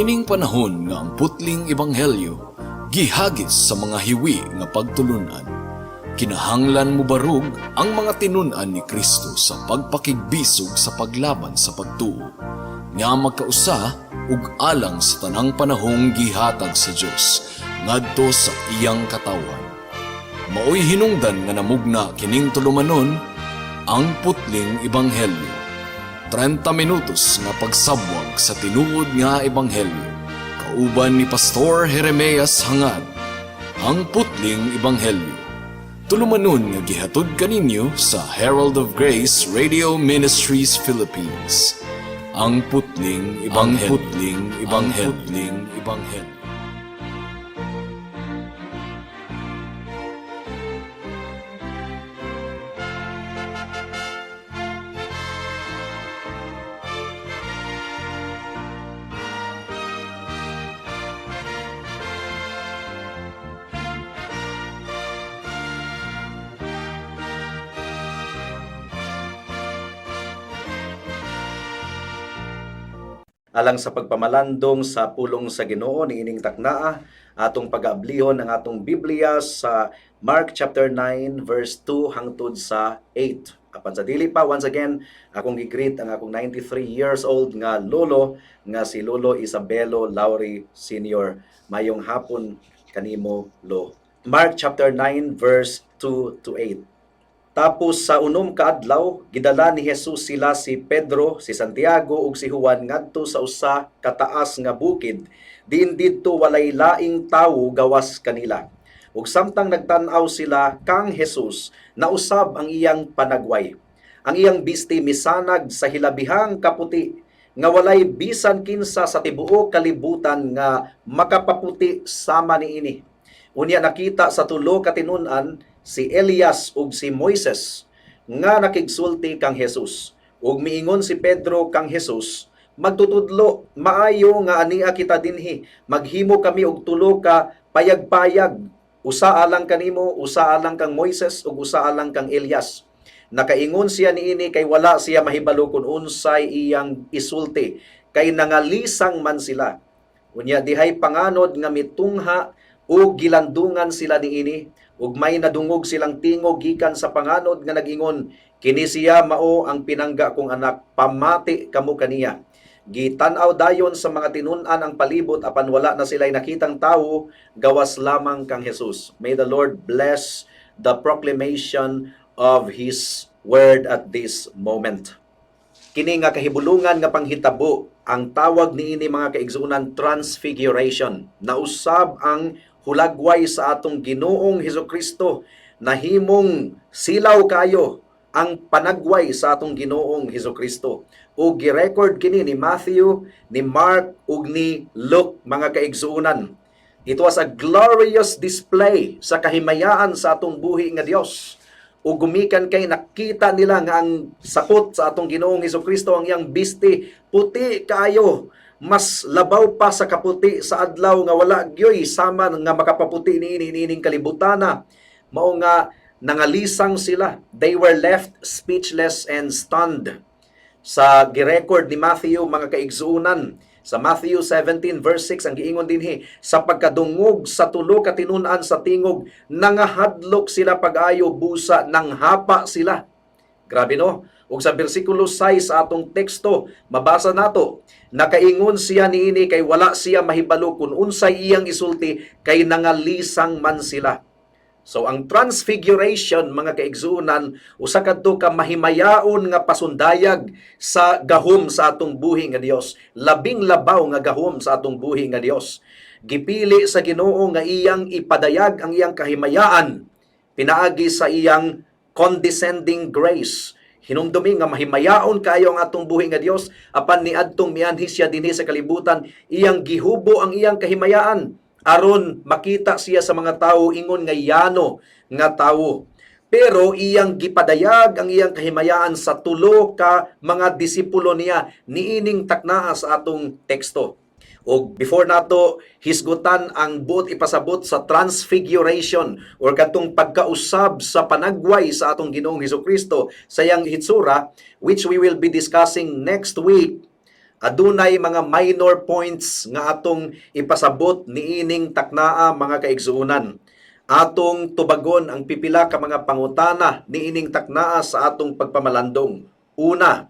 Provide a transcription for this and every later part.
Niining panahon nga ang putling ebanghelyo gihagis sa mga hiwi nga pagtulunan, kinahanglan mobarog ang mga tinun-an ni Kristo sa pagpakigbisog sa paglaban sa pagtuo nga magkausa ug alang sa tanang panahong gihatag sa Dios ngadto sa iyang katawhan. Maoy hinungdan nga namugna kining tulumanon, Ang Putling Ebanghelyo. 30 minutos nga pagsabwag sa tinuod nga ebanghelyo. Kauban ni Pastor Jeremias Hangad. Ang Putling Ebanghelyo. Tulumanon nga gihatod kaninyo sa Herald of Grace Radio Ministries Philippines. Ang Putling Ebanghelyo. Ang Putling Ebanghelyo. Ang Putling Ebanghelyo. Alang sa pagpamalandong sa pulong sa Ginoo niining taknaa, atong pag-ablihon ang atong Biblia sa Mark chapter 9 verse 2 hangtod sa 8. Apan sa dili pa, once again, akong gi-greet ang akong 93 years old nga lolo nga si Lolo Isabelo Lauri Sr. Mayong hapon kanimo, Lo. Mark chapter 9 verse 2 to 8. Tapos sa unom ka adlaw, gidala ni Jesus sila si Pedro, si Santiago ug si Juan ngadto sa usa ka taas nga bukid, diin didto walay laing tawo gawas kanila. Ug samtang nagtan-aw sila kang Jesus, nausab ang iyang panagway. Ang iyang bisti misanag sa hilabihang kaputi, nga walay bisan kinsa sa tibuok kalibutan nga makapaputi sama niini. Unya nakita sa tulo ka tinun-an si Elias ug si Moises nga nakigsulti kang Jesus. Ug miingon si Pedro kang Jesus, "Magtutudlo, maayo nga ania kita dinhi. Maghimo kami og tulo ka payag-payag, usa alang kanimo, usa alang kang Moises ug usa alang kang Elias." Nakaingon siya niini kay wala siya mahibalo kung unsay iyang isulti, kay nangalisang man sila. Unya dihay panganod nga mitungha ug gilandungan sila niini, ug may nadungog silang tingog gikan sa panganod nga nag-ingon, "Kini siya mao ang pinangga kong anak, pamati kamo kaniya." Gitan-aw dayon sa mga tinun-an ang palibot, apan wala na sila'y nakitang tawo gawas lamang kang Jesus. May the Lord bless the proclamation of His word at this moment. Kini nga kahibulungan nga panghitabo, ang tawag niini, mga kaigsuonan, transfiguration. Nausab ang hulagway sa atong Ginoong Hesukristo, nahimong silaw kayo ang panagway sa atong Ginoong Hesukristo. Ug gi-record kini ni Matthew, ni Mark ug ni Luke, mga kaigsuonan. It was a glorious display sa kahimayaan sa atong buhi nga Dios. Ug gumikan kay nakita nila nga ang sakot sa atong Ginoong Hesukristo, ang iyang bisti, puti kaayo, mas labaw pa sa kaputi sa adlaw, nga wala gyoy sama nga makapaputi niini niining kalibutana. Mao nga nangalisang sila. They were left speechless and stunned. Sa girecord ni Matthew, mga kaigsuonan, sa Matthew 17 verse 6, ang giingon dinhi, sa pagkadungog sa tulo ka tinun-an sa tingog, nangahadlok sila pag-ayo, busa nanghapa sila. Grabe, no? Ug sa bersikulo 6 sa atong teksto, mabasa nato, nakaingon siya niini kay wala siya mahibalo kung unsay iyang isulti, kay nangalisang man sila. So ang transfiguration, mga kaigsuonan, usa kadto ka mahimayaon nga pasundayag sa gahom sa atong buhi nga Dios, labing labaw nga gahom sa atong buhi nga Dios. Gipili sa Ginoo nga iyang ipadayag ang iyang kahimayaan pinaagi sa iyang condescending grace. Hinumdumi nga mahimayaon kayo ang atong buhi nga Dios, apan niadtong mianhi siya dinhi sa kalibutan, iyang gihubo ang iyang kahimayaan aron makita siya sa mga tawo ingon nga yano nga tawo. Pero iyang gipadayag ang iyang kahimayaan sa tulo ka mga disipulo niya niining taknaa sa atong teksto. Og before nato hisgutan ang buot ipasabot sa transfiguration or katong pagkausab sa panagway sa atong Ginoong Hesukristo sa iyang hitsura, which we will be discussing next week, Adunay mga minor points nga atong ipasabot niining taknaa, mga kaigsuonan. Atong tubagon ang pipila ka mga pangutana niining taknaa sa atong pagpamalandong. Una,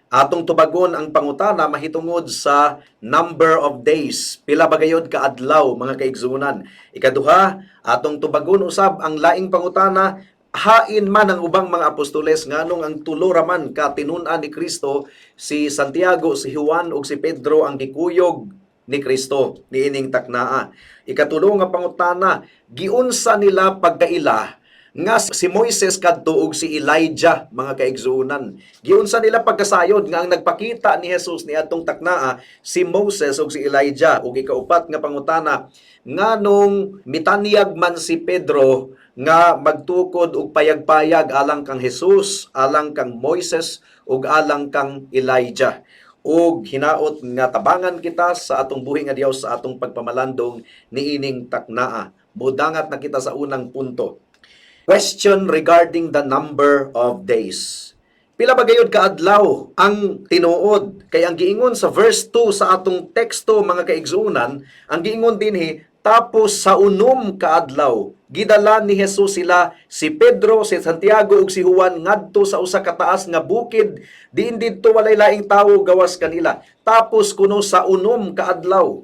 atong tubagon ang pangutana mahitungod sa number of days. Pila ba gayod ka adlaw, mga kaigsuonan? Ikaduha, atong tubagon usab ang laing pangutana, hain man ang ubang mga apostoles, nganong ang tulo raman ka tinun-an ni Kristo, si Santiago, si Juan ug si Pedro, ang gikuyog ni Kristo niining taknaa? Ikatulo nga pangutana, giunsa nila pagkaila nga si Moises kadto ug si Elijah, mga kaigsuonan? Giunsa nila pagkasayod nga ang nagpakita ni Jesus niadtong taknaa si Moses ug si Elijah? Ug ikaupat nga pangutana, nganong mitanyag man si Pedro nga magtukod og payag-payag alang kang Jesus, alang kang Moises ug alang kang Elijah? Ug hinaot nga tabangan kita sa atong buhi nga Dios sa atong pagpamalandong niining taknaa. Mudangat na kita sa unang punto. Question regarding the number of days. Pila ba gayud kaadlaw ang tinuod? Kay ang giingon sa verse 2 sa atong teksto, mga kaigsuonan, ang giingon dinhi, "Tapos sa 6 kaadlaw, gidala ni Jesus sila, si Pedro, si Santiago ug si Juan, ngadto sa usa ka taas nga bukid, diin didto walay laing tawo gawas kanila." Tapos kuno sa 6 kaadlaw.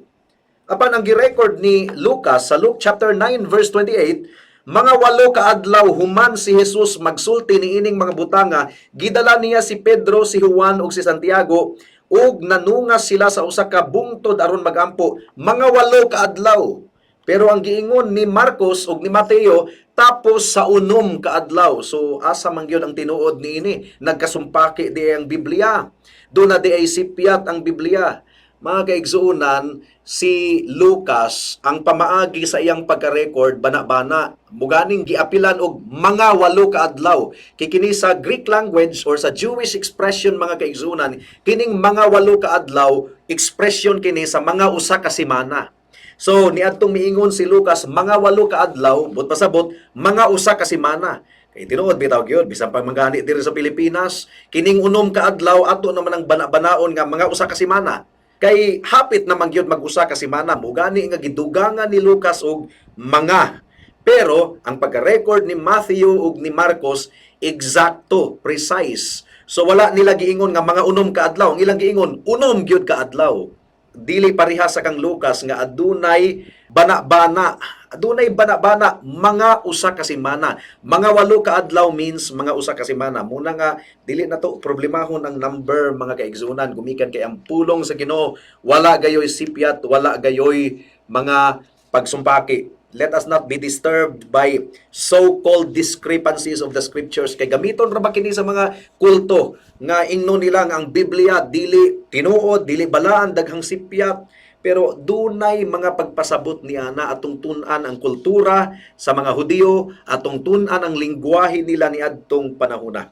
Apan ang girecord ni Lucas sa Luke chapter 9 verse 28, mga 8 kaadlaw human si Jesus magsulti niining mga butanga, gidala niya si Pedro, si Juan ug si Santiago ug nanungas sila sa usa ka bungtod aron magampo. Mga 8 kaadlaw. Pero ang giingon ni Marcos ug ni Mateo, tapos sa 6 kaadlaw. So asa man gyud ang tinuod niini? Nagkasumpaki di ang Biblia. Duna diay sipyat ang Biblia. Mga kaigsuonan, si Lucas, ang pamaagi sa iyang pagka-record, bana-bana. Muganing giapilan og mga 8 kaadlaw. Kay kini sa Greek language or sa Jewish expression, mga kaigsuonan, kining mga 8 kaadlaw, expression kini sa mga usa ka semana. So niadtong miingon si Lucas mga 8 kaadlaw, buot pasabot mga usa ka semana. Kay tinuod bitaw gyud, bisan pa manggani diri sa Pilipinas, kining 6 kaadlaw ato naman ang bana-banaon nga mga usa ka semana. Kay hapit naman gyud mag-usa ka semana, mugani nga gidugangan ni Lucas og mga. Pero ang pagka-record ni Matthew ug ni Marcos, eksakto, precise. So wala nila giingon nga mga 6 kaadlaw, ang ilang giingon 6 gyud kaadlaw. Dili pareha sa kang Lucas nga adunay bana-bana. Adunay bana-bana, mga usa ka semana. Mga 8 ka adlaw means mga usa ka semana. Muna nga dili na to problemahon ang number, mga kaigsuonan, gumikan kay ang pulong sa Ginoo wala gayoy sipyat, wala gayoy mga pagsumpaki. Let us not be disturbed by so-called discrepancies of the scriptures, kay gamiton ra ba kini sa mga kulto nga ingnon nila nga ang Biblia dili tinuod, dili balaan, daghang sipyat. Pero dunay mga pagpasabot ni ana. Atong tun-an ang kultura sa mga Hudiyo, atong tun-an ang lingwahe nila niadtong panahona.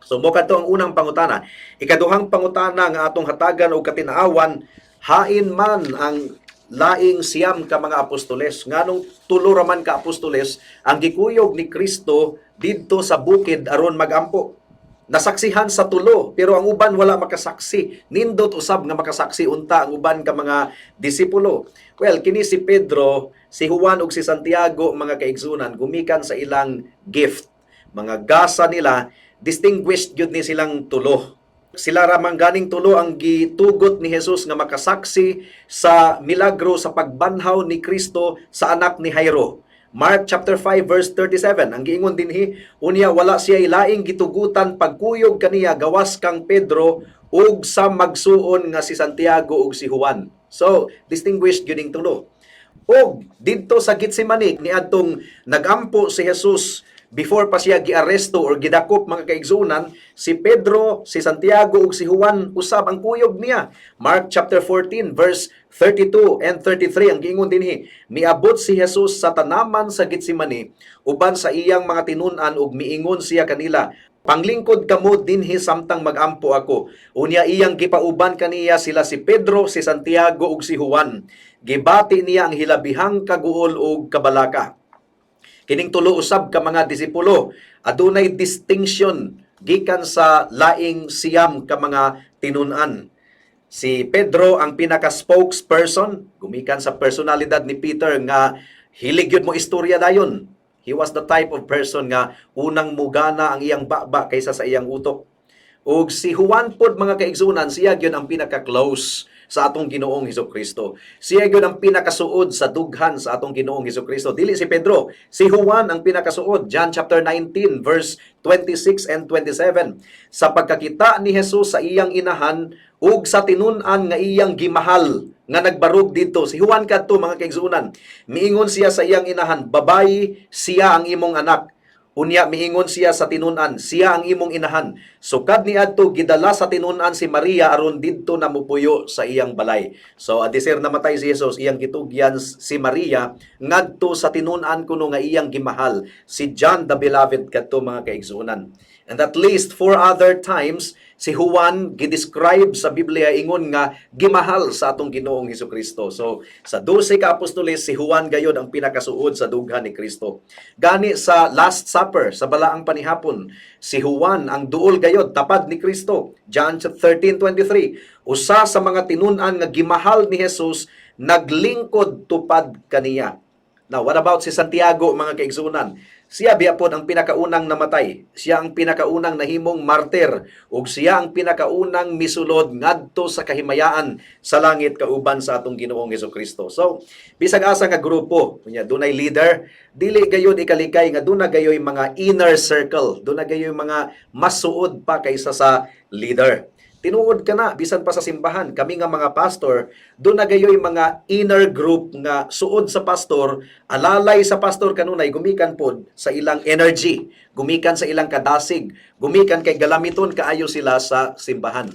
So mo kadto ang unang pangutana. Ikaduhang pangutana nga atong hatagan og katinaawan, hain man ang laing 9 ka mga apostoles? Nganong tulo ra man ka apostoles ang gikuyog ni Kristo didto sa bukid aron magampo? Nasaksihan sa tulo, pero ang uban wala makasaksi. Nindot usab nga makasaksi unta ang uban ka mga disipulo. Well, kini si Pedro, si Juan ug si Santiago, mga kaigsunan, gumikan sa ilang gift, mga gasa nila, distinguished gyud ni silang tulo. Sila ra man ganing tulo ang gitugot ni Jesus nga makasaksi sa milagro sa pagbanhaw ni Kristo sa anak ni Jairo. Mark chapter 5 verse 37, ang giingon dinhi, "Unya wala siya laing gitugutan pagkuyog kaniya gawas kang Pedro ug sa magsuon nga si Santiago ug si Juan." So, distinguished gyud ning tulo. Og didto sa Getsemane niadtong nagampo si Jesus before pa siya giaresto or gidakop, mga kaigsuonan, si Pedro, si Santiago ug si Juan usab ang kuyog niya. Mark chapter 14 verse 32 and 33, ang giingon dinhi, "Miabot si Jesus sa tanaman sa Getsemane uban sa iyang mga tinun-an ug miingon siya kanila, 'Panglingkod kamo dinhi samtang magampo ako.' Unya iyang gipauban kaniya sila si Pedro, si Santiago ug si Juan. Gibati niya ang hilabihang kaguol ug kabalaka." Kining tulo usab ka mga disipulo adunay distinction gikan sa laing 9 ka mga tinun-an. Si Pedro ang pinaka-spokesperson, gumikan sa personalidad ni Peter nga hilig yun mo istorya dayon. He was the type of person nga unang mugana ang iyang baba kaysa sa iyang utok. Ug si Juan pod, mga kaigsunan, siya gyud ang pinaka-close sa atong Ginoong Hesus Kristo. Siya gyud ang pinakasuod sa dughan sa atong Ginoong Hesus Kristo. Dili si Pedro, si Juan ang pinakasuod. John chapter 19 verse 26 and 27. Sa pagkakita ni Jesus sa iyang inahan ug sa tinun-an nga iyang gimahal nga nagbarog didto, si Juan kadto, mga kaigsunan. Miingon siya sa iyang inahan, "Babayi, siya ang imong anak." Unya miingon siya sa tinun-an, "Siya ang imong inahan." Sukad niadto, gidala sa tinun-an si Maria aron didto na mupuyo sa iyang balay. So adisir namatay si Jesus, iyang gitugyan si Maria ngadto sa tinun-an kuno nga iyang gimahal, si John the Beloved kadto, mga kaigsuonan. And at least four other times si Juan gidescribe sa Biblia ingon nga gimahal sa atong Ginoong Kristo. So sa 12 ka apostoles, si Juan gayod ang pinakasuod sa dughan ni Kristo. Gani sa Last Supper, sa balaang panihapon, si Juan ang duol gayod tapad ni Kristo. John 13:23. Usa sa mga tinun-an nga gimahal ni Jesus naglingkod tupad kaniya. Now, what about si Santiago, mga kaigsunan? Siya biya pod ang pinakaunang namatay. Siya ang pinakaunang nahimong martir ug siya ang pinakaunang misulod ngadto sa kahimayaan sa langit kauban sa atong Ginoong Kristo. So, bisag asa nga grupo, unya dunay leader, dili gayud ikalikay nga duna gayoy mga inner circle, duna gayoy mga masuod pa kaysa sa leader. Tinuod ka na, bisan pa sa simbahan, kami nga mga pastor, duna gayoy mga inner group nga suod sa pastor, alalay sa pastor kanunay gumikan pod sa ilang energy, gumikan sa ilang kadasig, gumikan kay galamiton kaayo sila sa simbahan.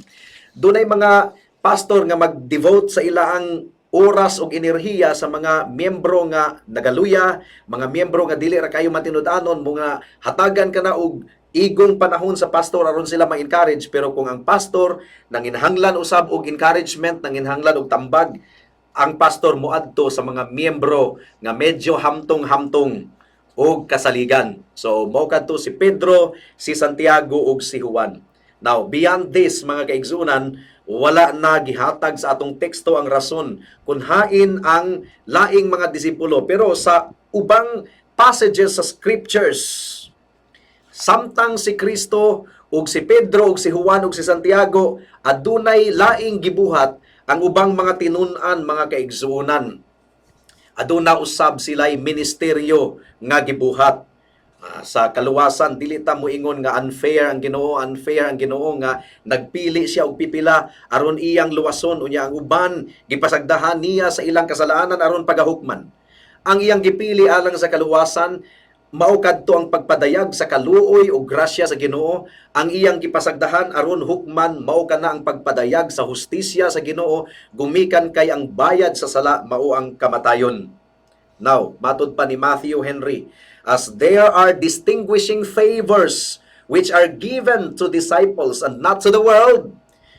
Dunay mga pastor nga mag-devote sa ilaang oras ug enerhiya sa mga miyembro nga nagaluya, mga miyembro nga dili ra kayo matinud-anon, mga hatagan ka na og igong panahon sa pastor aron sila ma-encourage. Pero kung ang pastor nanginahanglan usab og encouragement, nanginahanglan og tambag, ang pastor moadto sa mga miyembro nga medyo hamtong-hamtong og kasaligan. So mao kadto si Pedro, si Santiago ug si Juan. Now, beyond this, mga kaigsunan, wala na gihatag sa atong teksto ang rason kung hain ang laing mga disipulo. Pero sa ubang passages sa scriptures, samtang si Kristo ug si Pedro ug si Juan ug si Santiago adunay laing gibuhat, ang ubang mga tinun-an, mga kaigsuonan, aduna usab sila'y ministeryo nga gibuhat. Sa kaluwasan, dili ta moingon nga unfair ang Ginoo, unfair ang Ginoo nga nagpili siya og pipila aron iyang luwason unya ang uban gipasagdahan niya sa ilang kasalanan aron pagahukman. Ang iyang gipili alang sa kaluwasan mao kadto ang pagpadayag sa kaluoy o grasya sa Ginoo. Ang iyang gipasagdahan aron hukman mao kana ang pagpadayag sa hustisya sa Ginoo gumikan kay ang bayad sa sala mao ang kamatayon. Now, matod pa ni Matthew Henry, as there are distinguishing favors which are given to disciples and not to the world,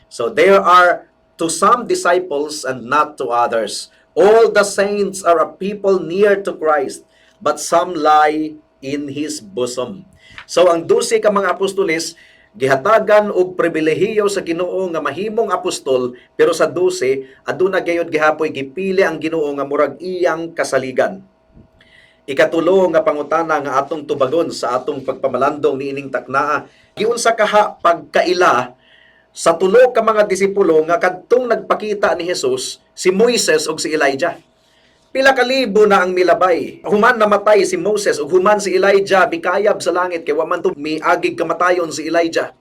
so there are to some disciples and not to others. All the saints are a people near to Christ, but some lie in His bosom. So ang 12 ka mga apostoles gihatagan og pribilehiyo sa Ginoo nga mahimong apostol, pero sa 12 aduna gayud gihapoy gipili ang Ginoo nga murag iyang kasaligan. Ikatulo nga pangutana nga atong tubagon sa atong pagpamalandong niining taknaa: giunsa kaha pagkaila sa tulo ka mga disipulo nga kadtong nagpakita ni Jesus si Moises ug si Elijah? Pila ka libo na ang milabay. Human namatay si Moses ug human si Elijah mikayab sa langit, kay wa man to miagig kamatayon si Elijah.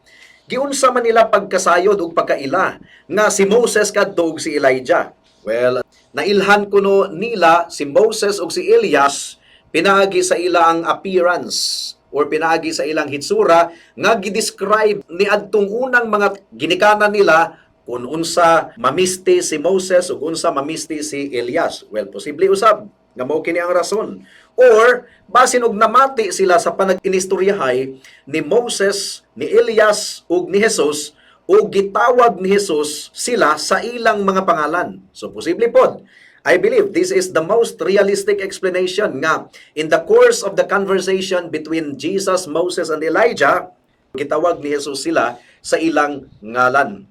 Giunsa man nila pagkasayod ug pagkaila nga si Moses kadto ug si Elijah? Well, nailhan kuno nila si Moses ug si Elias pinaagi sa ilang appearance or pinaagi sa ilang hitsura nga gidescribe ni adtong unang mga ginikanan nila kung unsa mamisti si Moses ug unsa mamisti si Elias. Well, posible usab nga mao kini ang rason. Or basin og namati sila sa panag-inistoryahay ni Moses, ni Elias ug ni Jesus ug gitawag ni Jesus sila sa ilang mga pangalan. So posible pod. I believe this is the most realistic explanation nga in the course of the conversation between Jesus, Moses, and Elijah, gitawag ni Jesus sila sa ilang ngalan.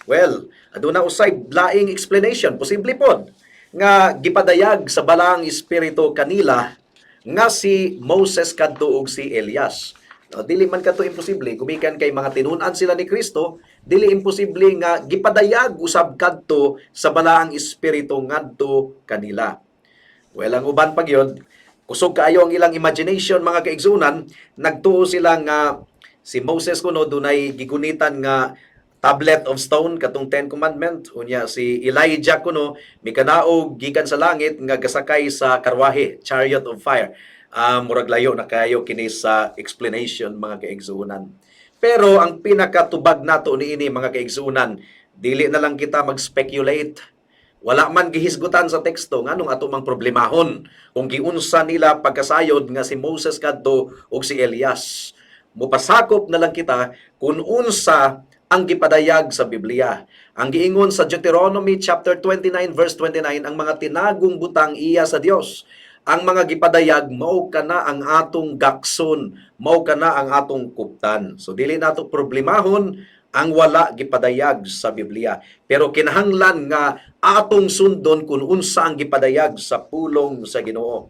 Well, aduna usay laing explanation, posible pod nga gipadayag sa Balaang Espiritu kanila nga si Moses kadto ug si Elias. No, dili man kadto imposible gumikan kay mga tinun-an sila ni Kristo, dili imposible nga gipadayag usab kadto sa Balaang Espiritu ngadto kanila. Well, ang uban pa gyud, kusog kaayo ang ilang imagination, mga kaigsunan, nagtuo sila nga si Moses kuno dunay gigunitan nga tablet of stone, katong Ten Commandment. Unya si Elijah kuno mikanaog gikan sa langit nga gasakay sa karwahe, chariot of fire. Murag layo na kayo kini sa explanation, mga kaigsunan. Pero ang pinakatubag nato niini, mga kaigsunan, dili na lang kita mag-speculate. Wala man gihisgutan sa teksto, nganong ato mang problemahon kung giunsa nila pagkasayod nga si Moses kadto ug si Elias? Mupasakop na lang kita kung unsa ang gipadayag sa Biblia. Ang giingon sa Deuteronomy chapter 29 verse 29, ang mga tinagong butang iya sa Dios. Ang mga gipadayag, mao kana ang atong gakson, mao kana ang atong kuptan. So dili nato problemahon ang wala gipadayag sa Biblia. Pero kinahanglan nga atong sundon kung unsa ang gipadayag sa pulong sa Ginoo.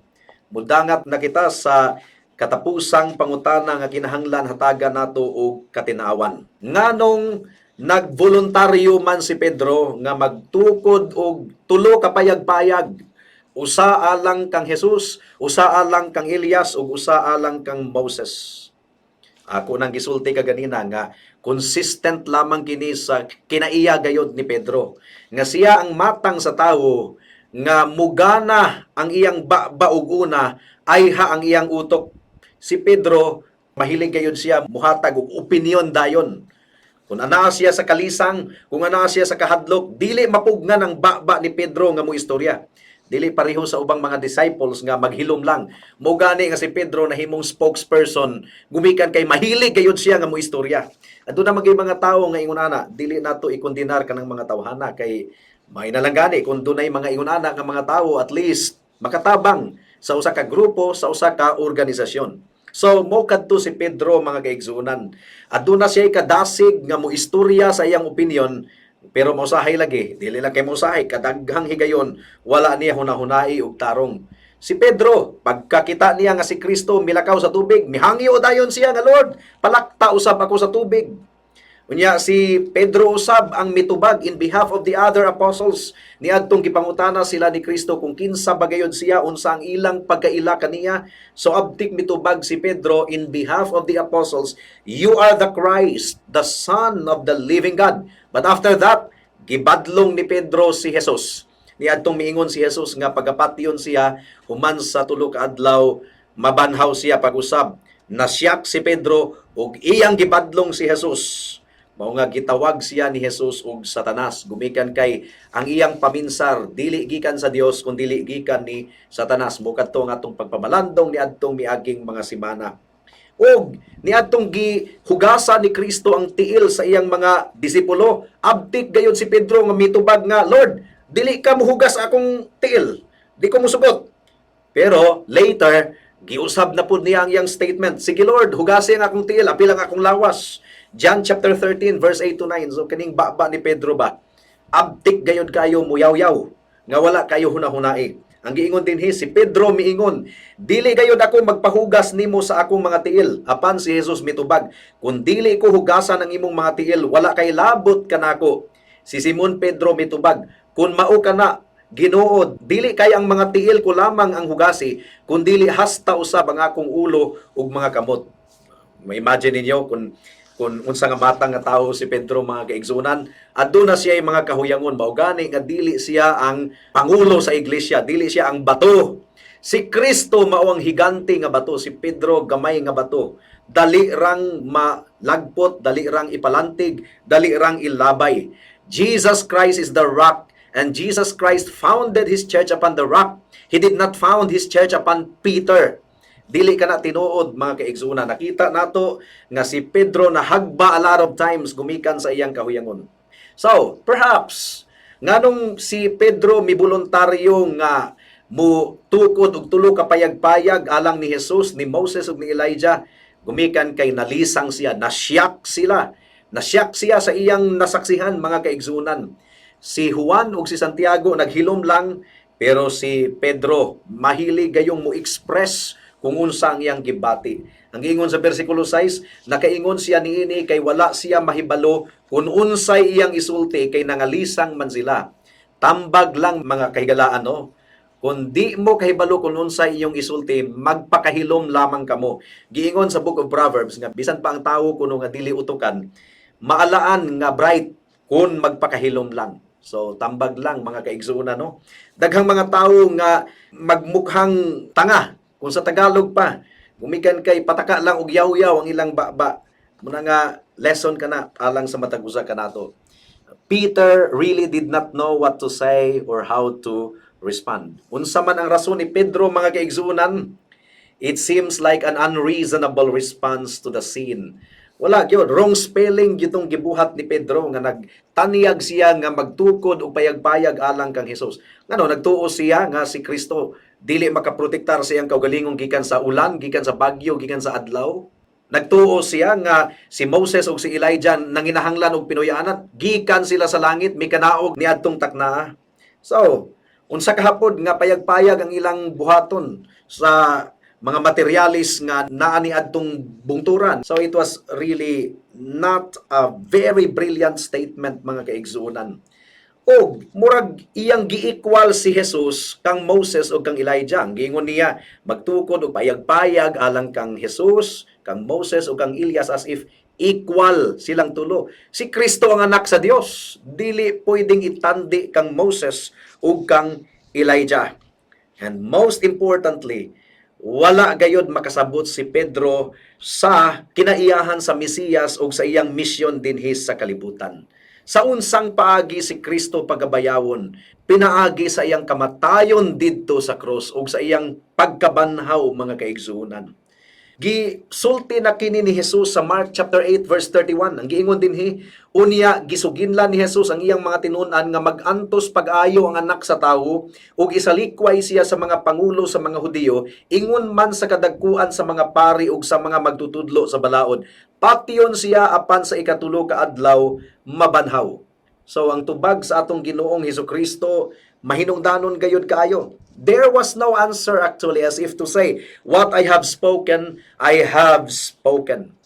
Mudangat na kita sa katapusang pangutana nga kinahanglan hatagan nato og katinawan. Nganong nagvoluntaryo man si Pedro nga magtukod og tulo ka payag-payag, usa alang kang Jesus, usa alang kang Elias ug usa alang kang Moses? Ako nang gisulti kaganina nga consistent lamang kini sa kinaiya gayod ni Pedro nga siya ang matang sa tawo nga mugana ang iyang baba ug una ayha ang iyang utok. Si Pedro, mahilig gayod siya muhatag og opinion dayon. Kung anaa siya sa kalisang, kung anaa siya sa kahadlok, dili mapugnan ang baba ni Pedro nga mo istorya. Dili pareho sa ubang mga disciples nga maghilom lang. Mo gani nga si Pedro nahimong spokesperson gumikan kay mahilig gayud siya nga mo istorya. Aduna magay mga tawo nga ingon ana, dili nato ikondenar kanang mga tawhana kay may na lang gani kung dunay mga ingon ana nga mga tawo, at least makatabang sa usa ka grupo, sa usa ka organisasyon. So mo kadto si Pedro, mga kaigsuonan. Aduna siya kadasig nga mo istorya sa iyang opinion, pero mausahay lagi, dili lang kay mausahay, kadaghang higayon wala niya hunahunai og tarong. Si Pedro, pagkakita niya nga si Kristo milakaw sa tubig, mihangyo dayon siya nga, "Lord, palakta usab ako sa tubig." Unya si Pedro usab ang mitubag in behalf of the other apostles niadtong gipangutana sila ni Kristo kung kinsa ba gayud siya, unsa ang ilang pagkaila kaniya. So abtik mitubag si Pedro in behalf of the apostles, "You are the Christ, the Son of the living God." But after that, gibadlong ni Pedro si Jesus. Niadtong miingon si Jesus nga pagapatyon siya human sa 3 ka adlaw, mabanhaw siya pag-usab. Nasyak si Pedro ug iyang gibadlong si Jesus. Mao nga gitawag siya ni Jesus og Satanas gumikan kay ang iyang paminsar dili gikan sa Dios kun dili gikan ni Satanas. Mo kadto ang atong pagpamalandong niadtong miaging mga semana. Og niadtong gihugasan ni Kristo ang tiil sa iyang mga disipulo, abtik gayud si Pedro nga mitubag nga, "Lord, dili ka muhugas akong tiil. Di ko musugot." Pero later, giusab na pud niya ang iyang statement. "Sige Lord, hugasi ang akong tiil, apil ang akong lawas." John chapter 13 verse 8 to 9. So kining baba ni Pedro ba? Abtik gayud kayo muyaw-yaw nga wala kayo hunahunai. Ang giingon dinhi, si Pedro miingon, "Dili gayud ako magpahugas nimo sa akong mga tiil." Apan si Jesus mitubag, "Kung dili ko hugasan ang imong mga tiil, wala kay labot kanako." Si Simon Pedro mitubag, "Kung mao kana, Ginoo, dili kay ang mga tiil ko lamang ang hugasi, kun dili hasta usab ang akong ulo ug mga kamot." Ma-imagine ninyo kung unsa nga matang nga tawo si Pedro, mga kaigsunan. Aduna siya mga kahuyangon, mao gani nga dili siya ang pangulo sa iglesia, dili siya ang bato. Si Kristo mao ang higante nga bato, si Pedro gamay nga bato. Dali rang malagpot, dali rang ipalantig, dali rang ilabay. Jesus Christ is the rock, and Jesus Christ founded his church upon the rock. He did not found his church upon Peter. Dili kana tinuod, mga kaigsunan. Nakita nato nga si Pedro nahagba a lot of times gumikan sa iyang kahuyangon. So, perhaps nganong si Pedro miboluntaryo nga mo tukod og tulo ka payag-payag alang ni Jesus, ni Moses ug ni Elijah? Gumikan kay nalisang siya, nasyak sila. Nasyak siya sa iyang nasaksihan, mga kaigsunan. Si Juan ug si Santiago naghilom lang, pero si Pedro mahilig gayong mo express kung unsa ang iyang gibati. Ang giingon sa bersikulo 6, nakaingon siya niini kay wala siya mahibalo kung unsay iyang isulti kay nangalisang man sila. Tambag lang, mga kahigalaan, no? Kung di mo kahibalo kung unsay iyong isulti, magpakahilom lamang kamo. Giingon sa Book of Proverbs nga bisan pa ang tawo kuno nga dili utukan, maalaan nga bright kung magpakahilom lang. So tambag lang, mga kaigsuonan, no. Daghang mga tawo nga magmukhang tanga kung sa Tagalog pa, gumikan kay pataka lang og yaw-yaw ang ilang baba. Muna nga lesson kana alang sa matag usa kanato. Peter really did not know what to say or how to respond. Unsa man ang rason ni Pedro, mga kaigsuonan, it seems like an unreasonable response to the scene. Wala gyud, wrong spelling gitong gibuhat ni Pedro nga nagtanyag siya nga magtukod og payag-payag alang kang Hesus. Ngano nagtuo siya nga si Kristo dili makaprotektar sa iyang kaugalingong gikan sa ulan, gikan sa bagyo, gikan sa adlaw? Nagtuo siya nga si Moses ug si Elijah nanginahanglan og pinuyaanan, gikan sila sa langit mikanaog niadtong taknaa. So, unsa kahapod nga payag-payag ang ilang buhaton sa mga materialis nga naa niadtong bungturan? So it was really not a very brilliant statement, mga kaigsuonan. Og murag iyang gi-equal si Jesus kang Moses ug kang Elijah. Ang giingon niya, magtukod og payag-payag alang kang Jesus, kang Moses ug kang Elias, as if equal silang tulo. Si Kristo ang anak sa Dios. Dili pwedeng itandi kang Moses ug kang Elijah. And most importantly, wala gayod makasabot si Pedro sa kinaiyahan sa Mesiyas o sa iyang misyon dinhi sa kalibutan. Sa unsang paagi si Kristo pagabayawon? Pinaagi sa iyang kamatayon didto sa krus ug sa iyang pagkabanhaw, mga kaigsuonan. Gisulti na kini ni Jesus sa Mark chapter 8 verse 31. Ang giingon dinhi, unya gisuginlan ni Jesus ang iyang mga tinun-an nga mag-antos pag-ayo ang Anak sa Tawo ug isalikway siya sa mga pangulo sa mga Hudiyo, ingon man sa kadagkuan sa mga pari ug sa mga magtutudlo sa balaod. Patyon siya apan sa ikatulo ka adlaw mabanhaw. So ang tubag sa atong Ginoong Hesukristo mahinungdanon gayud kaayo. There was no answer actually, as if to say, "What I have spoken, I have spoken."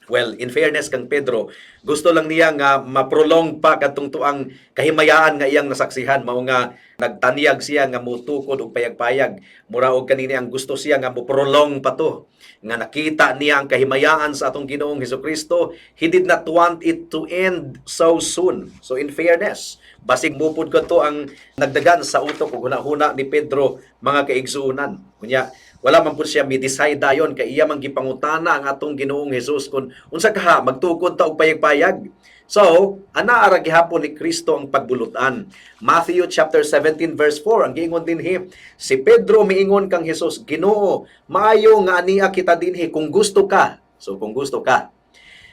Well, in fairness kang Pedro, gusto lang niya nga ma-prolong pa kadtong tuang kahimayaan nga iyang nasaksihan, mao nga nagtanyag siya nga mutukod og payag-payag. Mura og kanini ang gusto siya nga mo-prolong pa to. Nga nakita niya ang kahimayaan sa atong Ginoong Hesukristo, he did not want it to end so soon. So in fairness, basig mupod ko to ang nagdagan sa utok ug hunahuna ni Pedro, mga kaigsuonan. Kunya, wala man pud siya mi-decide dayon kay iya man gipangutana ang atong Ginoong Hesus kung unsa kaha, magtukod ta og payag-payag. So, ana ara gihapon ni Kristo ang pagbulutan. Matthew chapter 17 verse 4, ang giingon dinhi, si Pedro miingon kang Hesus, "Ginoo, maayo nga ania kita dinhi kung gusto ka." So kung gusto ka.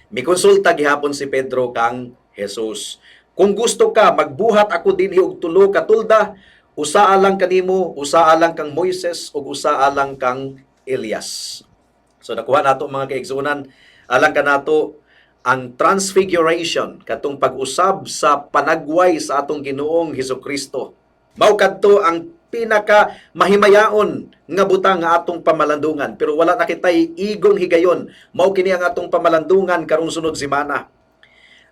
Mikonsulta gihapon si Pedro kang Jesus. "Kung gusto ka, magbuhat ako dinhi og tulo ka tulda, usa alang kanimo, usa alang kang Moises, ug usa alang kang Elias." So nakuha nato, mga kaigsuonan, alang kanato ang transfiguration, katong pag-usab sa panagway sa atong Ginoong Hesukristo. Mao kadto ang pinaka mahimayaon nga butang nga atong pamalandungan, pero wala na kitay igong higayon. Mao kini ang atong pamalandungan karong sunod semana.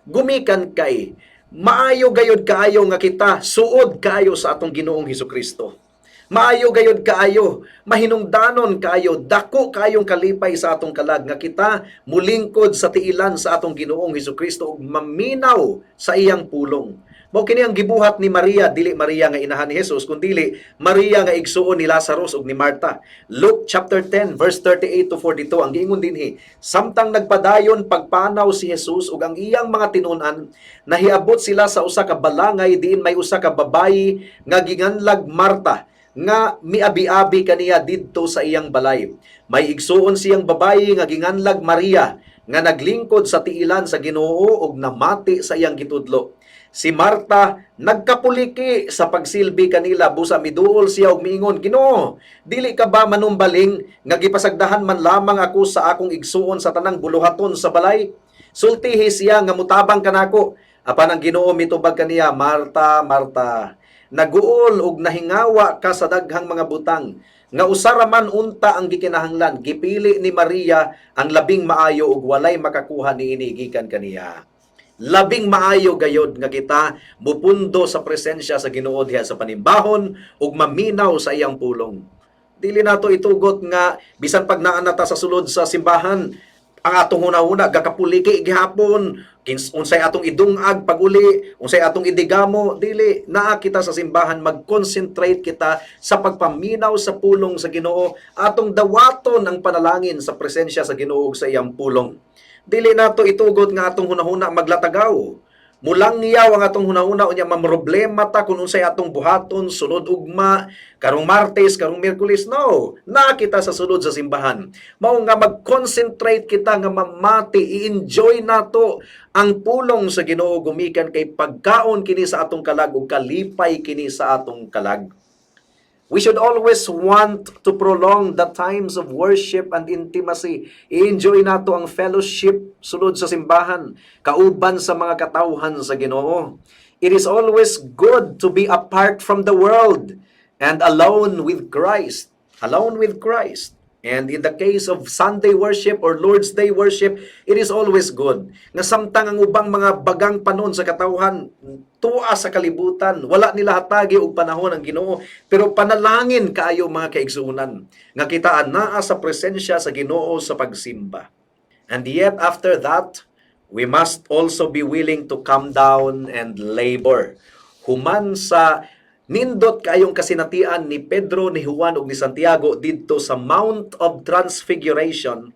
Gumikan kay maayo gayod kaayo nga kita suod kaayo sa atong Ginoong Hesukristo. Maayo gayod kaayo, mahinungdanon kaayo, dako kaayong kalipay sa atong kalag nga kita mulingkod sa tiilan sa atong Ginoong Hesukristo ug maminaw sa iyang pulong. Mao kini ang gibuhat ni Maria, dili Maria nga inahan ni Jesus, kundili Maria nga igsuon ni Lazarus ug ni Martha. Luke chapter 10 verse 38 to 42, ang giingon dinhi, samtang nagpadayon pagpanaw si Jesus ug ang iyang mga tinun-an, nahiabot sila sa usa ka balangay diin may usa ka babayi nga ginganlag Marta nga miabi-abi kaniya didto sa iyang balay. May igsuon siyang babayi nga ginganlag Maria nga naglingkod sa tiilan sa Ginoo ug namati sa iyang gitudlo. Si Marta nagkapuliki sa pagsilbi kanila, busa miduol siya og miingon, "Ginoo, dili ka ba manumbaling nga gipasagdahan man lamang ako sa akong igsuon sa tanang buluhaton sa balay? Sultihi siya nga mutabang kanako." Apan ang Ginoo mitubag kaniya, "Marta, Marta, naguol ug nahingawa ka sa daghang mga butang, nga usa ra man unta ang gikinahanglan. Gipili ni Maria ang labing maayo ug walay makakuha niini gikan kaniya." Labing maayo gayod nga kita mupundo sa presensya sa Ginoo diha sa panimbahon ug maminaw sa iyang pulong. Dili nato itugot nga bisan pag naa na ta sa sulod sa simbahan, ang atong hunahuna gakapuliki gihapon, unsay atong idungag pag-uli, unsay atong idigamo. Dili, naa kita sa simbahan, mag-concentrate kita sa pagpaminaw sa pulong sa Ginoo. Atong dawaton ang panalangin sa presensya sa Ginoo ug sa iyang pulong. Dili nato itugot nga atong hunahuna maglatagaw. Mulangyaw ang atong hunahuna, unya mamroblema ta kung unsay atong buhaton sunod ugma, karong Martes, karong Miyerkules. No, naa kita sa sulod sa simbahan. Mao nga mag-concentrate kita nga mamati, i-enjoy nato ang pulong sa Ginoo gumikan kay pagkaon kini sa atong kalag ug kalipay kini sa atong kalag. We should always want to prolong the times of worship and intimacy. I-enjoy nato ang fellowship sulod sa simbahan, kauban sa mga katawhan sa Ginoo. It is always good to be apart from the world and alone with Christ. Alone with Christ. And in the case of Sunday worship or Lord's Day worship, it is always good nga samtang ang ubang mga bagang panon sa katawhan tuwa sa kalibutan, wala nila hatagi og panahon ang Ginoo, pero panalangin kaayo, mga kaigsuonan, nga kita anaa sa presensya sa Ginoo sa pagsimba. And yet after that, we must also be willing to come down and labor. Human sa nindot kaayong kasinatian ni Pedro, ni Juan ug ni Santiago didto sa Mount of Transfiguration,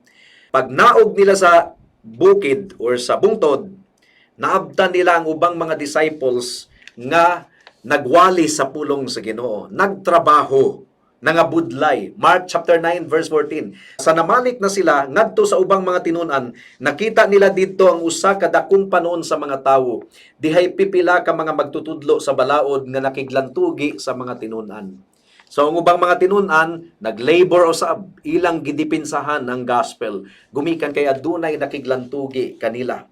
pag naog nila sa bukid or sa bungtod, naabtan nila ang ubang mga disciples nga nagwali sa pulong sa Ginoo, nagtrabaho, nangabudlay. Mark chapter 9 verse 14. Sa namalik na sila ngadto sa ubang mga tinun-an, nakita nila didto ang usa ka dakong panon sa mga tawo. Dihay pipila ka mga magtutudlo sa balaod nga nakiglantugi sa mga tinun-an. So ang ubang mga tinun-an naglabor usab, ilang gidipinsahan ang gospel gumikan kay adunay nakiglantugi kanila.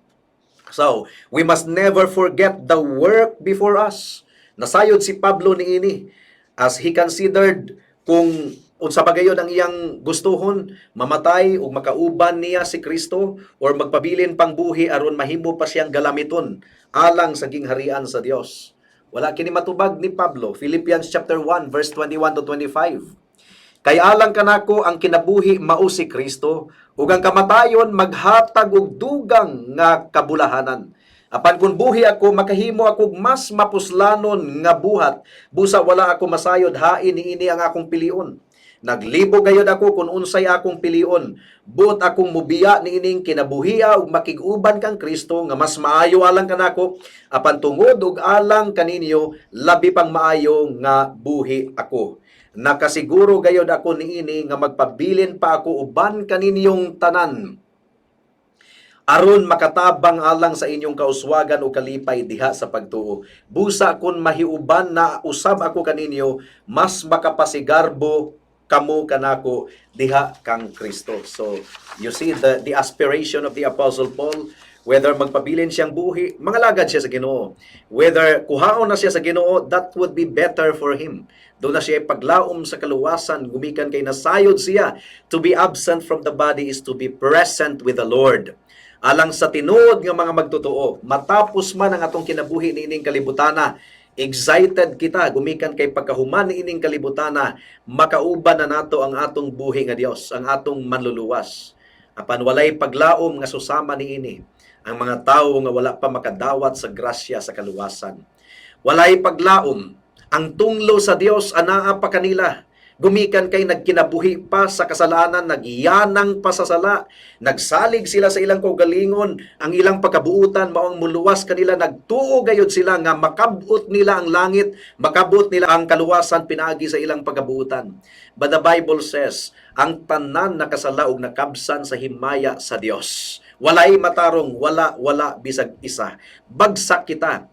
So, we must never forget the work before us. Nasayod si Pablo niini as he considered kung unsa ba gayod ang iyang gustuhon, mamatay ug makauban niya si Kristo or magpabilin pang buhi aron mahimo pa siyang galamiton alang sa gingharian sa Dios. Wala kini matubag ni Pablo. Philippians chapter 1 verse 21 to 25. "Kay alang kanako ang kinabuhi mao si Kristo ug ang kamatayon maghatag og dugang nga kabulahanan. Apan kung buhi ako, makahimo ako og mas mapuslanon nga buhat. Busa wala ako masayod hain niini ang akong pilion. Naglibog gayod ako kung unsay akong pilion. Buot akong mubiya niining kinabuhia ug makig-uban kang Kristo nga mas maayo alang kanako, apan tungod ug alang kaninyo, labi pang maayo nga buhi ako. Nakasiguro gayod ako niini nga magpabilin pa ako uban kaninyong tanan aron makatabang alang sa inyong kauswagan o kalipay diha sa pagtuo. Busa kung mahiuban na usab ako kaninyo, mas makapasigarbo kamo kanako diha kang Kristo." So, you see the aspiration of the Apostle Paul, whether magpabilin siyang buhi, mangalagad siya sa Ginoo. Whether kuhaon na siya sa Ginoo, that would be better for him. Duna na siya paglaom sa kaluwasan, gumikan kay nasayod siya, to be absent from the body is to be present with the Lord. Alang sa tinuod nga mga magtotoo, matapos man ang atong kinabuhi niining kalibutana, excited kita gumikan kay pagkahuman niining kalibutana, makauban na nato ang atong buhi nga Dios, ang atong manluluwas. Apan walay paglaom nga susama niini ang mga tawo nga wala pa makadawat sa grasya sa kaluwasan. Walay paglaom, ang tunglo sa Dios anaa pa kanila gumikan kay nagkinabuhi pa sa kasalanan, nagyanang pa sa sala, nagsalig sila sa ilang kaugalingon, ang ilang pagkabuutan mao ang muluwas kanila, nagtuo gayod sila nga makabot nila ang langit, makabot nila ang kaluwasan pinaagi sa ilang pagkabuutan. But the Bible says, ang tanan nakasala ug nakabsan sa himaya sa Dios. Walay matarong, wala, wala bisag isa. Bagsak kita.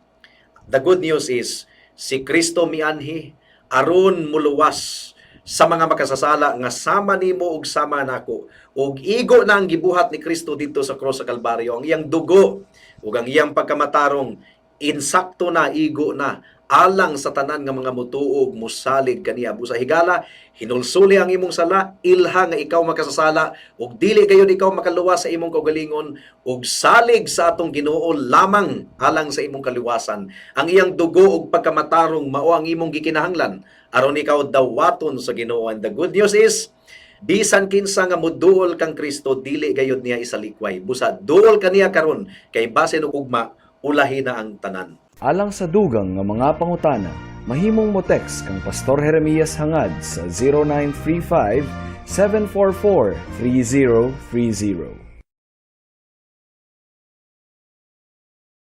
The good news is, si Kristo mianhi aron muluwas sa mga makasasala nga sama nimo ug sama nako. Ug igo na ang gibuhat ni Kristo didto sa cross sa Kalbaryo, ang iyang dugo ug ang iyang pagkamatarong, insakto na, igo na alang sa tanan nga mga mutuo ug musalig kaniya. Busa higala, hinulsuli ang imong sala, ilha nga ikaw makasasala ug dili gayud ikaw makaluwas sa imong kaugalingon, ug salig sa atong Ginoo lamang alang sa imong kaluwasan. Ang iyang dugo ug pagkamatarong mao ang imong gikinahanglan aron ikaw dawaton sa Ginoo. And the good news is, bisan kinsa nga muduol kang Kristo, dili gayud niya isalikway. Busa duol kaniya karon, kay basin og ugma, ulahi na ang tanan. Alang sa dugang nga mga pangutana, mahimong mo text kang Pastor Jeremias Hangad sa 0935 744 3030.